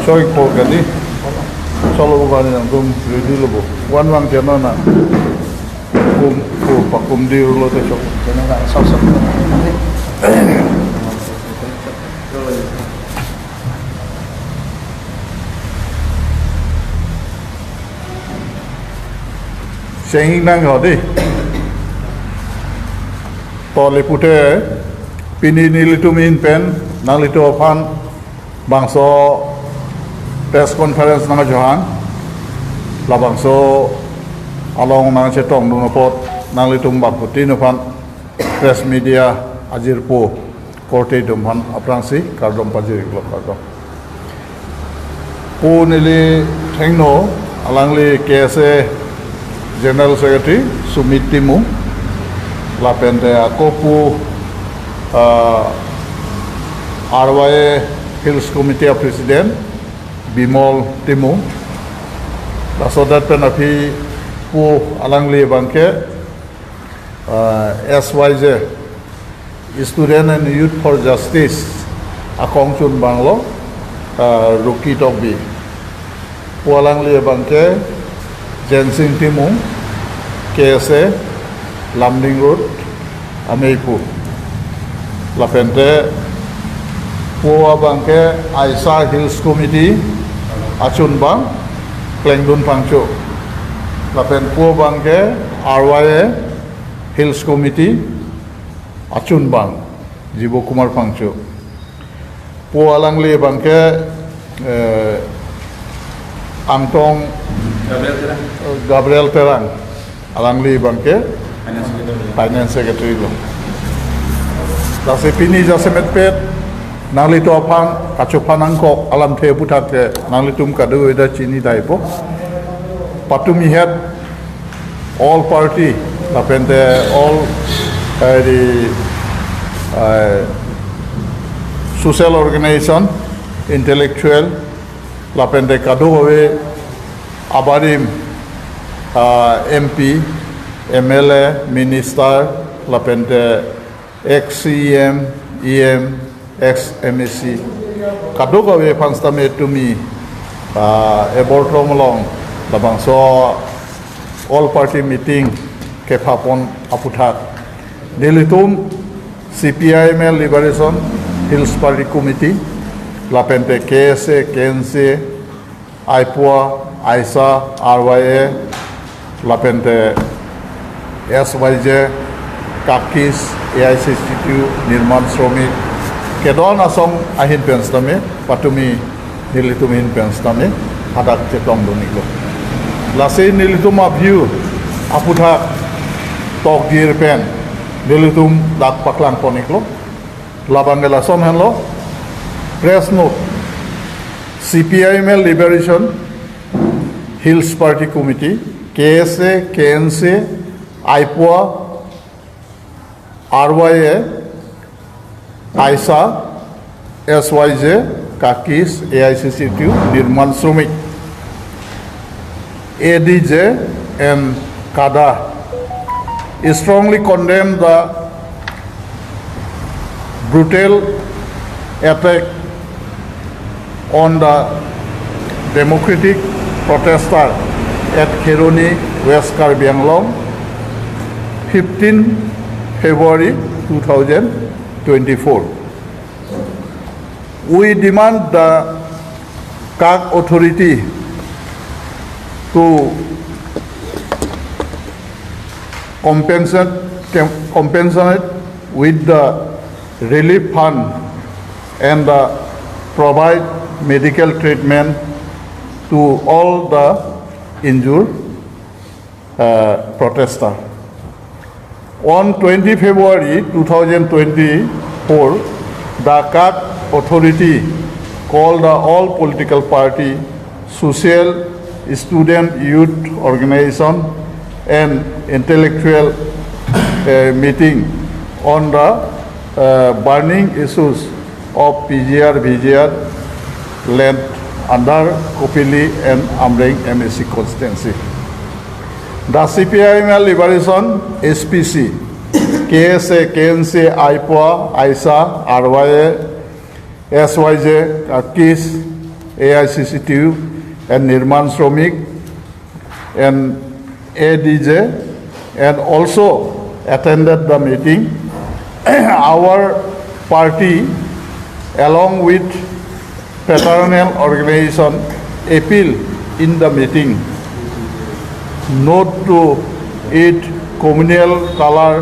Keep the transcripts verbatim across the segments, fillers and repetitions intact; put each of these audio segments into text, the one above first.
Choi ko kali. Cholo bu kali nangtum ready lo bu. Wan wang channel na. Kum, kum, pakum di ulo te chok. Channel na sab sab. Chenging nang ho di. To lapu te pini nelitum ahin pen nanglitum aphan bangso press conference nangjohan, labangso along nangchetongdun apot nanglitum bangphutin aphan press media ajirpo korte atum aphan aphrangsi kardom pajir-iklo, kardom. Pu neli thengno, alangli K S A General Secretary Sumit Timung, lapen te ako pu, ah, R Y A Hills Committee a President Bimol Timung. Laso adet pen aphi pu alangli abangke, ah, S Y J, Student and Youth for Justice akongchunbang lo, ah, Rocky Tokbi. Pu alangli abangke Jensing Timung, K S A, Lumding Road, amei pu. Lapen te pu abangke AISA Hills Committee achunbang, Klengdun Phangcho. Lapen pu abangke R Y A Hills Committee achunbang, Jibo Kumar Phangcho. Pu alangli abangke, eh, Angtong Gabriel Terang. Gabriel Terang. Alangli abangke Finance Secretary. Finance Secretary lo. Lasi pini jasemet pet nanglitum aphan kachophan nangkok alamthe aphuthak ke nanglitum kadokave ta chini taipo. Patumi het all party, lapen te all, eh, the, eh, social organization, intellectual, lapen te kadokave abarim, ah, M P, M L A, minister, lapen te ex C E M, E M, ex M A C, kadokave aphan sitame tumi, ah, Eborlong along labangso all party meeting kephapon aphuthak nelitum C P I M L Liberation Hills Party Committee, lapen te K S A, K N C A, AIPUA, AISA, R Y A, lapen te S Y J, KAKIS, A I C C T U, Nirman Shramik, kedo-an asong ahin pen sitame patumi nelitum ahin pen sitame hadak chetongdun-iklo. Lasi nelitum a-view aphuthak tokdir pen nelitum dak paklangpon-iklo. Labang ke lason henlo, press note, C P I M L Liberation Hills Party Committee, K S A, K N C A, AIPUA, R Y A, AISA, S Y J, KAKIS, A I C C T U, Nirman Shramik, A D J and CADA strongly condemn the brutal attack on the democratic protester at Kheroni, West Karbi Anglong, fifteen February two thousand twenty-four. We demand the KAK authority to compensate, compensate with the relief fund and the provide medical treatment to all the injured, uh, protester. On twenty February two thousand twenty-four, the KAK authority called the all political party, social, student, youth organization, and intellectual, uh, meeting on the, uh, burning issues of P G R, V G R land under Kopili and Amreng M A C constituency. The C P I M L Liberation, S P C, K S A, K N C A, AIPUA, AISA, R Y A, S Y J, KAKIS, A I C C T U, and Nirman Shramik, and A D J, and also attended the meeting. Our party, along with fraternal organization, appeal in the meeting not to eat communal color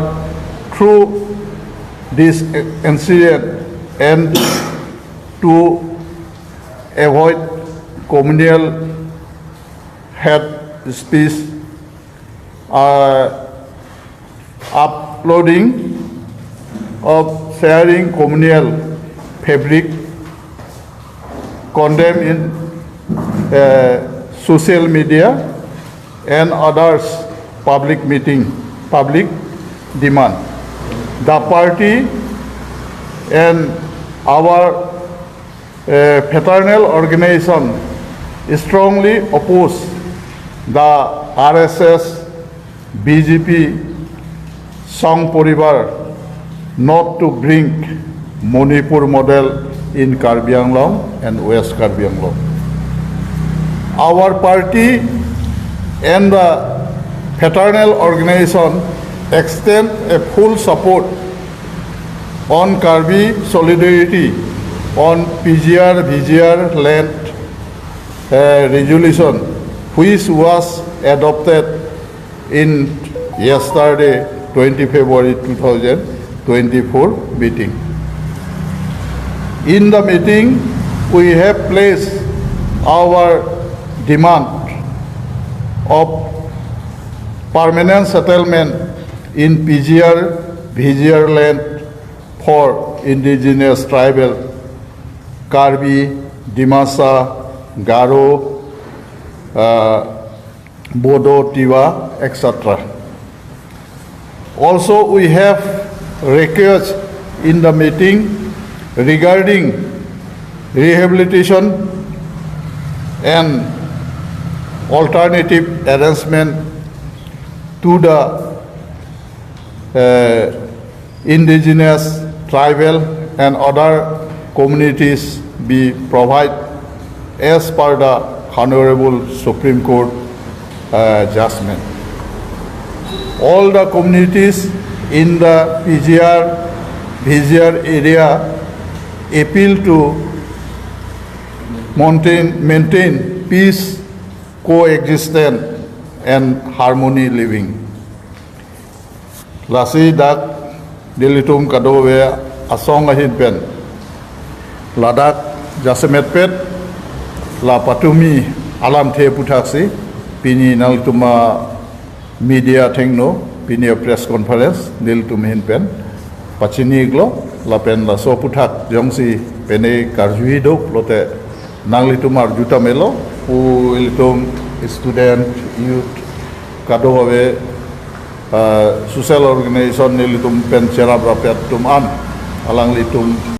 through this incident and to avoid communal hate speech, uh, uploading of sharing communal fabric condemn in, uh, social media and others public meeting, public demand. The party and our, uh, fraternal organization strongly oppose the R S S, B J P, Sangh Parivar not to bring Manipur model in Karbi Anglong and West Karbi Anglong. Our party and the fraternal organization extend a full support on Karbi solidarity on P G R V G R land, uh, resolution, which was adopted in yesterday, twenty February two thousand twenty-four meeting. In the meeting, we have placed our demand of permanent settlement in P G R, V G R land for indigenous tribal Karbi, Dimasa, Garo, uh, Bodo, Tiwa, et cetera. Also, we have request in the meeting regarding rehabilitation and alternative arrangement to the, uh, indigenous, tribal and other communities be provided as per the Honorable Supreme Court, uh, judgment. All the communities in the P G R, V G R area appeal to maintain, maintain peace, coexistence and harmony living. Lasi dak nelitum kadokave asong ahin pen ladak jasemet pet la patumi alamthe aputhaksi pini nanglitum a media athengno pini a press conference nelitum ahin pen pachini-iklo, lapen laso aputhak jongsi pine karjuji do pulote nanglitum arju tame lo, pu ilitum student, youth, kadokave, ah, social organization nelitum pen cherap rapet atum an, alanglitum